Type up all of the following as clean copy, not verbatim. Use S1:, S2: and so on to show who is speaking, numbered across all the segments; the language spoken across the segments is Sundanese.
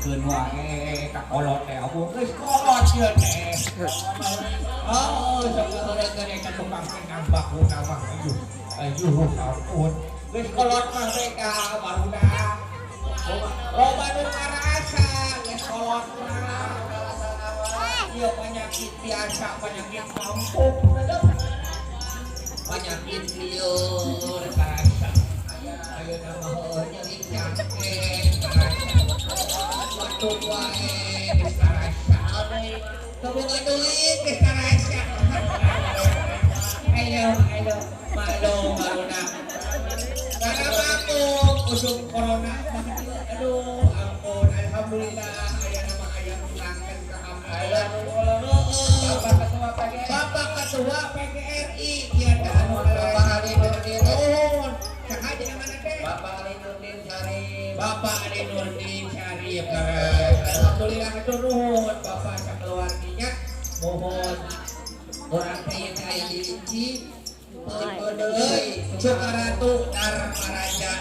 S1: Keun wae ka kolot teh ampun geus kolot ieu teh. Oh, sok heureun eta tukang nambah mah aduh. Aduh ampun. Geus kolot mah teh ka barudak. Loba nu karasa geus kolot mah. Ieu penyakit biasa, penyakit kampung. Penyakit lieur karasa. Ayeuna mah heueuh nyeri cangkeng karasa. Batuk wae geus karasa. Teu boga duit geus karasa. Ayo ayo maklum barudak. Karena maklum usum corona. Aduh ampun alhamdulillah aya nama aya pulangkeun ka kampung. Bapak Ketua PGRI. Bapak Ketua PGRI ieu teh anu Bapak Ali Nurdin. Nuhun. Saha jenengan Hatur nuhun Bapak sakeluarganya, mohon urang teh ieu teh aya di Inci Peupeudeuy Sukaratu Darmaraja.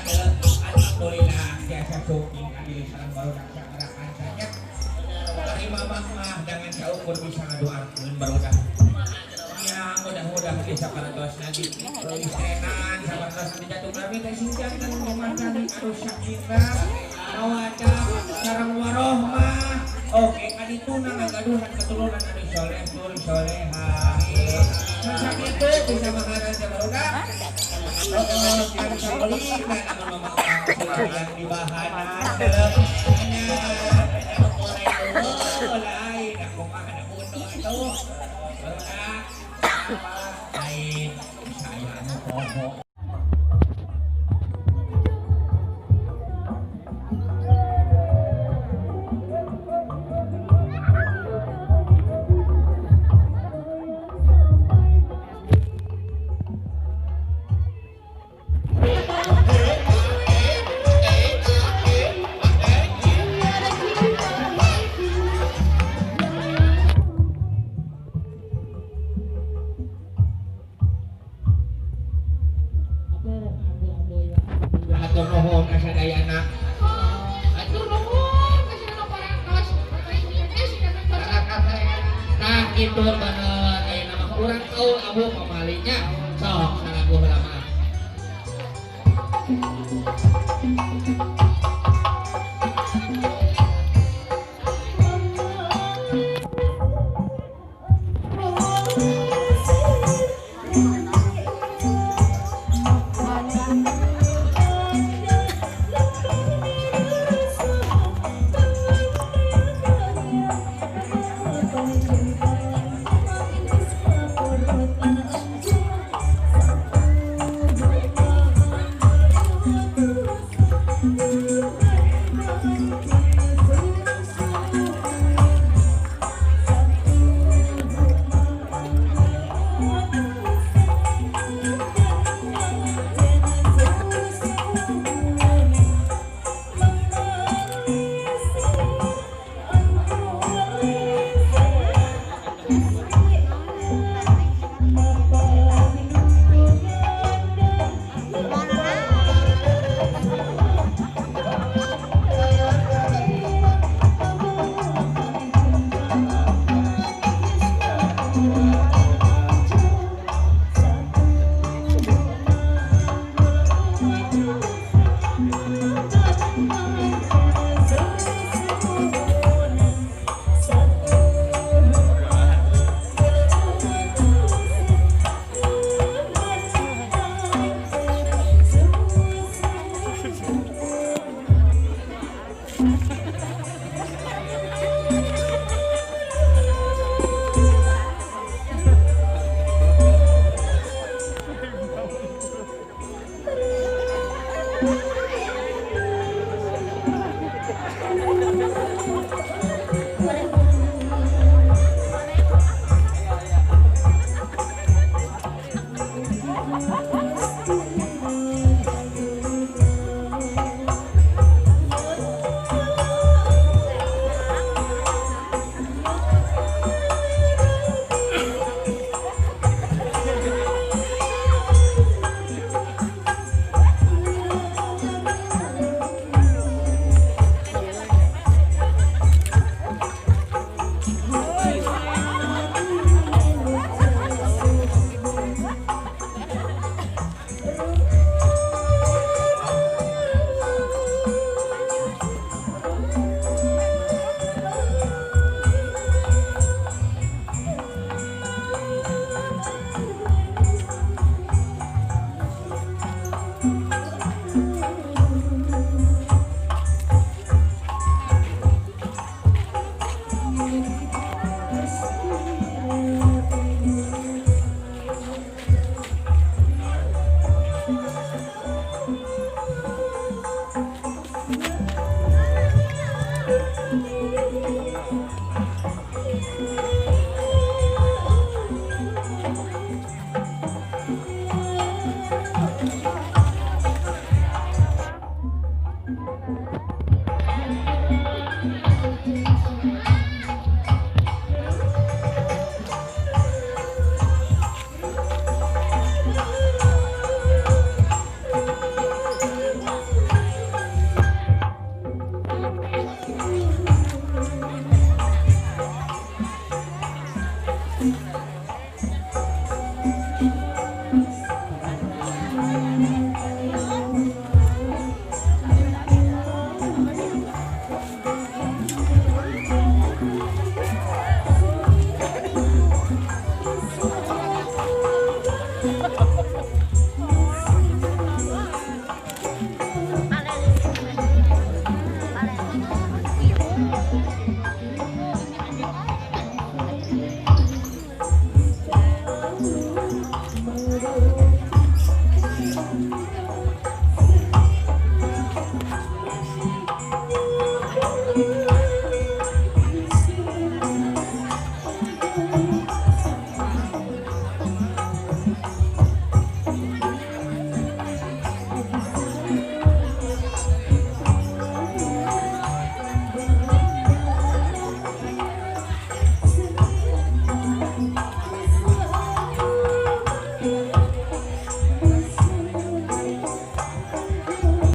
S1: Alhamdulillah biasa syuting adil sareng barudak sakarakan saja. Ari mamah mah dengan saukur bisa ngadoakeun barudak. Ya, mudah-mudahan bisa parantos nanti istenan sabantos nanti jatuh kami teh sing janten rumah kami anu sakinah mawaddah sareng warohmah. Oke, kadituna ngagaduhan keturunan anu soleh tur solehah. Sakitu bisa makanan teh barudak. Heeh, kan sabeulina lamun mama yang dibahanan nya anu lain aku mah ada butuh atuh. Barudak lain saya anu poho. Hatur nuhun ka sadayana.
S2: Hatur nuhun ka sadayana parantos.
S1: Nah, kitu bener ayeuna mah urang kaul abu pamalinya. Sok salagu heula mah.
S2: Aduh.